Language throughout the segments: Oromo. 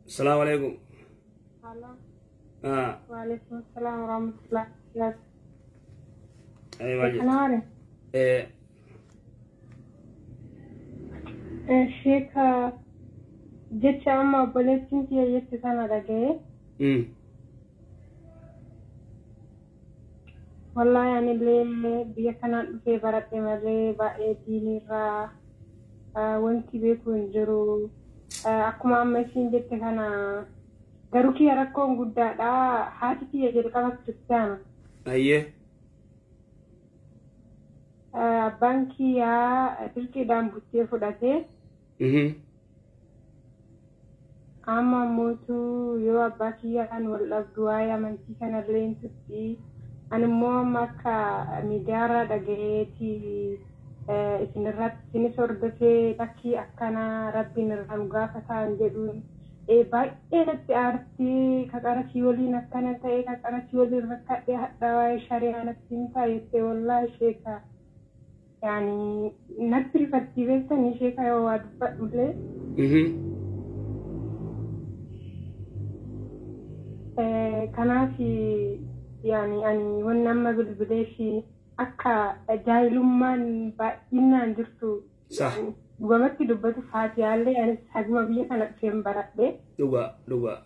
Asalaamu alaikum. Waalaikum salaam warahmatullahi wabarakatuh. Ay, maal jettu? Kanaare sheeka jecha amma obboleettiin kiyya jette sana dhaga'ee wallaahi anillee biyya kanaan dhufee baradhe malee baay'ee diinirraa wanti beeku hin jiru. Akkuma amma isiin jette kana garuu kiyya rakkoon guddaadha. Haati kiyya jalqaba kiristaana. Ayyee. Abbaan kiyyaa dirqiidhaan buttee fudhatee amma mootuu yoo abbaa kiyyaan wal dhabdu waa'ee amantii kanallee hin tutti. Ani immoo amma akka miidiyaarraa dhaga'eeti isinirratti isinis hordofee lakkii akkanaa rabbiin irraa nu gaafataan jedhuun baay'ee natti aartii kaqarasii waliin akkana ta'e kaqarasii waliin rakkadhe hadha waa'ee shari'aa natti hin taayette wallaahi sheeka yaani natti rifattii beektanii sheeka yoo waa dubbadhullee. Kanaaf yaani ani wanni amma bilbilee fi akka jaahilummaan baay'inaan jirtu dhugumatti dubbatu faatiyaallee anis haguma biyya kana dhufeen baradhe. Dhugaa dhugaa.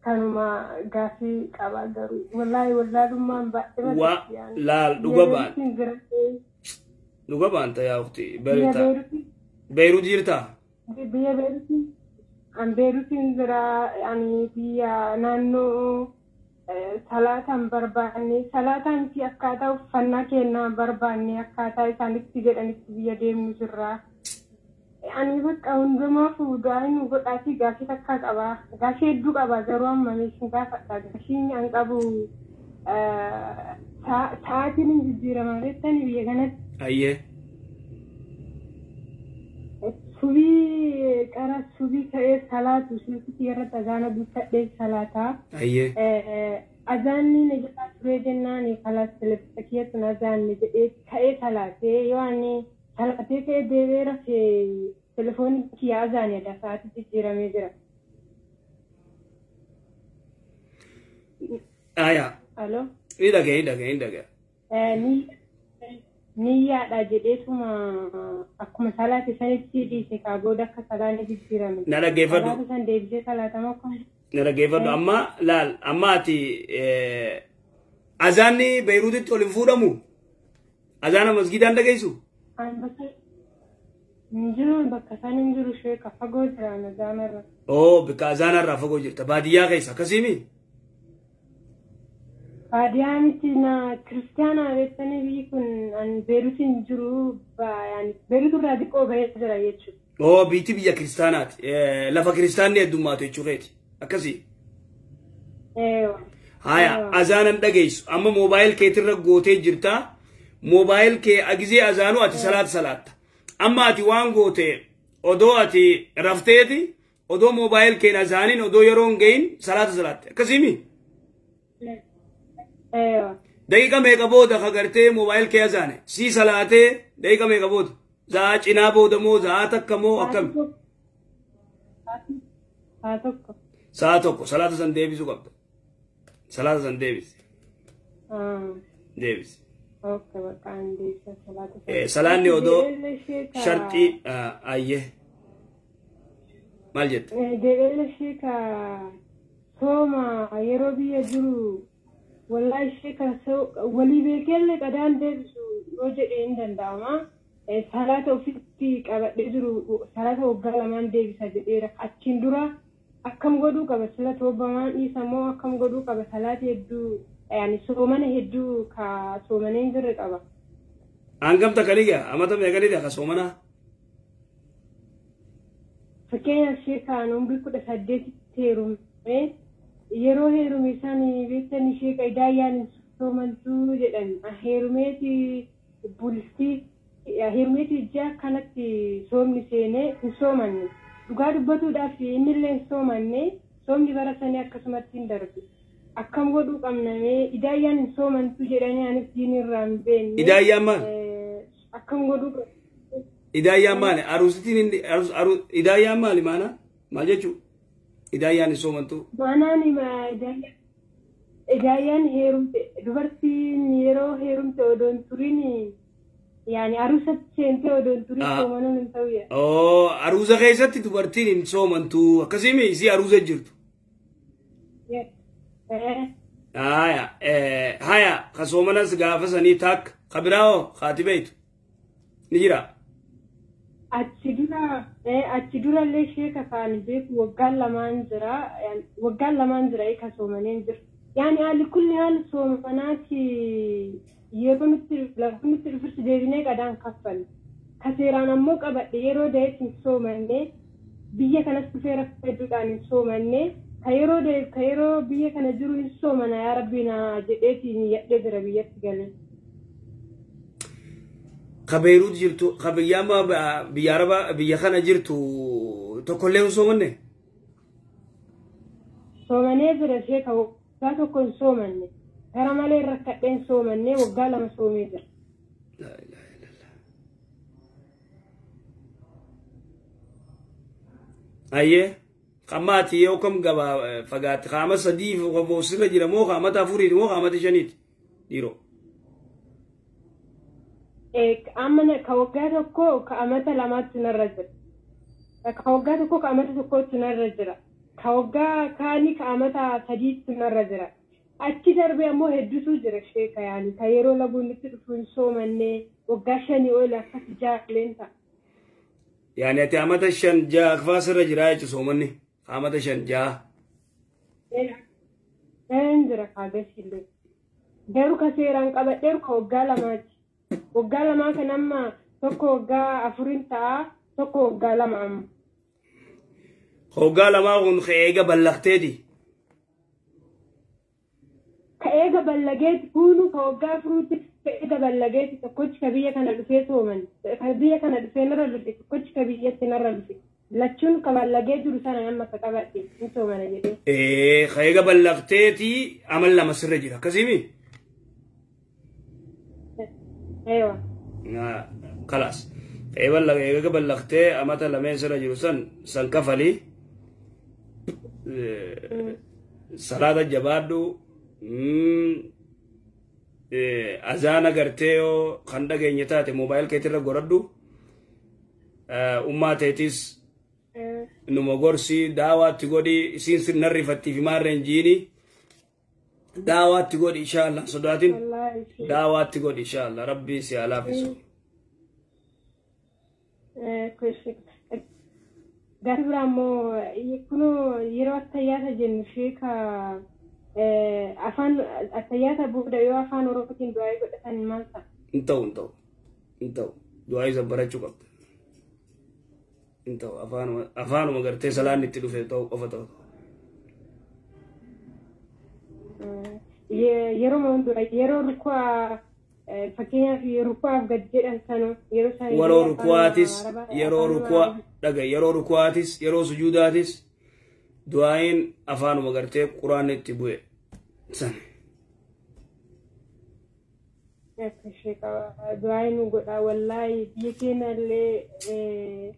Kanuma gaafii qaba garuu wallaahi wallaalummaan baay'ee Waa laal dhuga baan. Dhuga baan ta'ee ukti. Beirut jirtaa? Biyya Beeruutiin an Beeruutiin jira ani biyya naannoo salaataan barbaanne salaataan fi akkaataa uffannaa kennaa barbaanne akkaataa isaanitti jedhanitti biyya deemnu jirra. Ani bakka hundumaaf du'aa nu godhaatii gaafii takka qaba. Gaafii hedduu qaba garuu amma meeshaan gaafadha. Gaafiin an qabu sa'aatiin hin jijjiirama jettani biyya kanatti. Ayyee. Subii qara subii ka'ee salaatu silkitii irratti azaana guuttadhee salaataa. Ayyee. Azaanni na jalaa turee jennaan kalaas televezyiinii kiyyatti azaanni jedhee ka'ee salaatee yoo ani salaatee ka'ee deebi'ee rafee telefoonni kiyya azaanidha sa'aatii jijjiiramee jira. Ayaa. Alo. Ni dhaga'e ni dhaga'e ni dhaga'e. Niyyaadha jedheetuma akkuma salaate sanitti dhiise kaa booda akka salaanni jijjiirame. Na dhaggeeffadhu. Salaata san deebisee salaatama akkuma. Na dhaggeeffadhu amma laal amma ati azaanni Beeruutitti ol hin fuudhamu? Azaana masgiidaan dhageessu? Hin jiru bakka isaan hin jiru sheeka fagoo jiraan azaanarra. Oo bakka azaanarraa fagoo jirta baadiyyaa keessa akkasiimi? Baadiyyaa miti na kiristaanaa beektanii biyyi kun Beeruutiin jiru Beeruut irraa xiqqoo bahee jira jechuudha. Oo biitti biyya kiristaanaati lafa kiristaanni heddummaatu jechuu keeti akkasii. Haya azaanan dhageessu amma moobaayil keetirra gootee jirta moobaayil kee agizee azaanuu ati salaata salaatta amma ati waan goote odoo ati rafteeti odoo moobaayil keen azaaniin odoo yeroo hin gahin salaata salaatte akkasiimi. Daqiiqa meeqa booda ka gartee moobaayil kee azaane sii salaatee daqiiqa meeqa booda za'aa cinaa booda moo za'aa takka moo akkami? Sa'a tokko. Sa'a tokko salaata san deebisuu qabda. Salaata san deebisi. Deebisi. Salaanni odoo sharxii ayyee maal jette? Deebi'eella sheeka sooma yeroo biyya jiru wallaahi sheeka walii beekellee qadaan deebisu yoo jedhe hin danda'ama. Salaata ofitti qabadhee jiru salaata waggaa lamaan deebisa jedheera. Achiin dura akkam godhuu qaba sila toobamaan dhiisa moo akkam godhuu qaba salaata hedduu yaani soomana hedduu ka soomanee hin jirre qaba. Hangam takka gaa amata meeqanii ka soomanaa? Fakkeenyaaf sheekaan umrii 18 heerume yeroo heerume isaan beektanii sheeka idaayyaan hin soomantuu jedhan heerumeeti bultii heerumeeti ijaa kanatti soomni seenee hin soomanne. Dhugaa dubbatuudhaaf innillee hin soomanne soomni bara sanii akkasumatti hin darbe. Akkam godhuu qabnamee idaayyaan hin soomantu jedhanii anis diinirraa hin beekne. Idaayyaan maal? Akkam godhuu qabna. Idaayyaan maali? Aruusittiin idaayyaan maali maana? Maal jechuudha? Idaayyaan hin soomantu. Maanaan idaayyaan heerumte dubartiin yeroo heerumte odoon turiin yaani aruusatti seentee odoon turiin soomanuun hin ta'u yaa. Oo aruusa keessatti dubartiin hin soomantu akkasii isii aruusa jirtu. Haya haya ka soomanas gaafa sanii taak ka biraa hoo kaati beeytu ni jira. Achi durallee sheeka kaan beeku waggaan lamaan jira ka soomaneen jira. Yaani haalli kulli haala soomanaati yeroo nutti dhufursi deebinee qadaan kaffalle. Ka seeraan ammoo qabadhe yeroo da'eef hin soomanne biyya kanas dhufee rakkoo hedduudhaan hin soomanne ka yeroo da'eef ka yeroo biyya kana jiru hin soomana yaa rabbi na jedheetiin yadhee jira biyyatti galee. Ka Beirut jirtu ka biyya amma biyya Arabaa biyya kana jirtu tokkollee hin soomanne? Soomanee jira sheeka waggaa tokko hin soomanne. Gara malee rakkadheen soomanne waggaa 2 soomee jira. Laa ilaaha illallah. Ayyee qammaati yoo kam gabaa fagaatti qaama 3 boosirra jira moo qaamata 4 moo qaamata 5 dhiiroo? Amma ka waggaa tokko ka amata 2tti narra jira. Ka waggaa tokko ka amata 1tti narra jira. Ka waggaa kaanii ka amata 3tti narra jira. Achi darbee ammoo hedduutu jira sheeka yaani ka yeroo laguun itti dhufu hin soomanne waggaa 5 ol akkas jaalleen ta'a. Yaani ati amata 5 6 akfaasirra jira jechuun soomanni amata 5 6. Een jira kaagasillee. Garuu ka seeraan qabadheeru ka waggaa 2ti. Waggaa 2 kan amma tokko waggaa 4 ta'a tokko waggaa 2 amma. Waggaa 2 kun eega ballaqteeti. Ka eega ballageeti kunu ka waggaa 4tti ka eega ballageeti tokkochi ka biyya kana dhufee sooman ka biyya kana dhufee narra dhufe tokkochi ka biyyatti narra dhufe lachuun ka ballagee jiru sana amma ka qabadhe hin soomana jedhee. Ka eega ballaqteeti amal 2 sirra jira akkasiimi? Eewa. Kalaas. Eega ballaqtee amata 2 sirra jiru san kafalii salaata jabaadhu azaana gartee yoo kan dhageenye taate moobaayil keetirra goradhu ummaa teetis numa gorsi daawaatti godhi isiin sirna rifattiif maarreen jiini daawaatti godhi inshaallah sodaatin daawaatti godhi inshaallah rabbi si haa laaffisu. Gara biraa immoo kunoo yeroo attayyaata jennu sheeka afaan attayyaata booda yoo afaan Oromootiin du'aa godhatan maal ta'a? Hin ta'u du'aa isa barachuu qabda. Hin ta'u afaanuma gartee salaan itti dhufe ta'u qofa ta'u. Yeroo hundumaa yeroo ruku'aa fakkeenyaaf ruku'aaf gad jedhan sana yeroo sana yeroo ruku'aatis yeroo ruku'aa dhaga yeroo ruku'aatis yeroo sujuudaatis du'aayin afaanuma gartee quraanni itti bu'e sana. Du'aayin godha wallaahi biyya keenya illee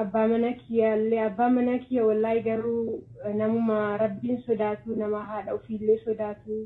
abbaa mana kiyya illee abbaa mana kiyya wallaahi garuu namuma rabbiin sodaatu nama haadha ofiillee sodaatu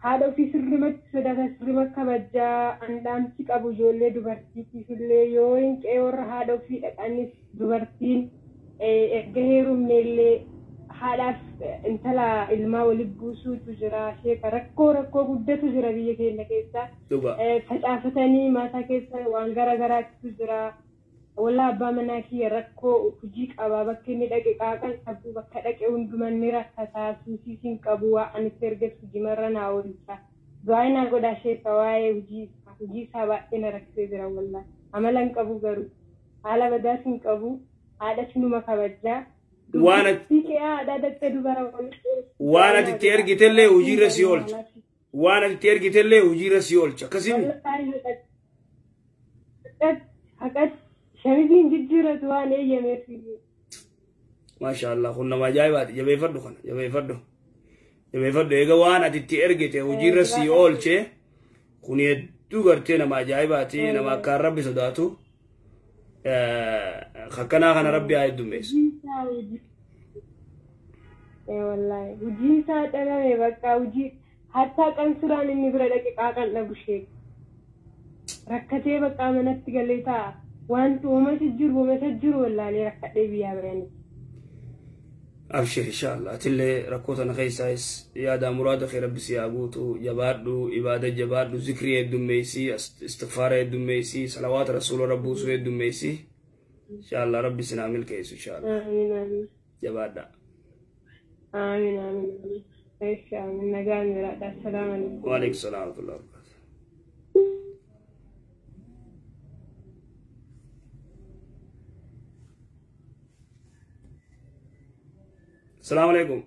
haadha ofii sirrimatti sodaata sirrima kabajaa andaamsi qabu ijoollee dubartiitiif illee yoo hin qe'ee warra haadha ofii dhaqanis dubartiin erga heerumne illee haadhaaf intala ilmaa walitti buusuutu jira sheeka rakkoo guddatu jira biyya keenya keessa facaafatanii maataa keessa waan gara garaatu jira. Wallaa abbaa manaa kiyya rakkoo hojii qabaa bakka inni dhaqe qaaqan qabu bakka dhaqe hundumaa ni rakkataa suusiis hin qabu waa ani itti ergatu hojiimarra naa oolcha. Du'aa naa godhaa sheeka waa'ee hojii isaa baay'ee na rakkisee jira wallaa. Amala hin qabu garuu haala badaas hin qabu haadha sinuma kabajaa. Waan ati itti ergitellee hojiirra si oolcha. Waan ati itti ergitellee hojiirra si oolcha akkasii. Haqatti. Shamiziin jijjiiratu waan eeyyameef. Maashaallah kun nama ajaa'ibaati jabeeffadhu kana jabeeffadhu. Jabeeffadhu eega waan ati itti ergite hojiirra si oolche kun hedduu gartee nama ajaa'ibaati nama akkaan rabbi sodaatu. Akkanaa kana Rabbi haa heddummeessu. Wallaahi hojiin isaa dhabame bakka hojii hattaa qansuraan inni bira dhaqe qaaqan dhabu sheek. Rakkatee bakka manatti galee taa'a. Wanti uumata jiru uumata jiru wallaalee rakkadhee biyyaa bayanii. Abshir, inshallah. Atillee rakkoo tana keessaayis yaada muraada kee Rabbi si haa guutu. Jabaadhu, ibaada jabaadhu, zikrii heddummeessi, istighfaara heddummeessi, salawaata rasuula rabbuusuu heddummeessi. Inshallah Rabbi si naa milkeessu inshallah. Amiin, amiin. Jabaadha. Amiin, amiin, amiin. Eesha, amiin, nagaan jiraadha. Assalaamu alaikum. Waalaikum salaam wa rahmatullahi wa barakatuh. Assalamu alaikum.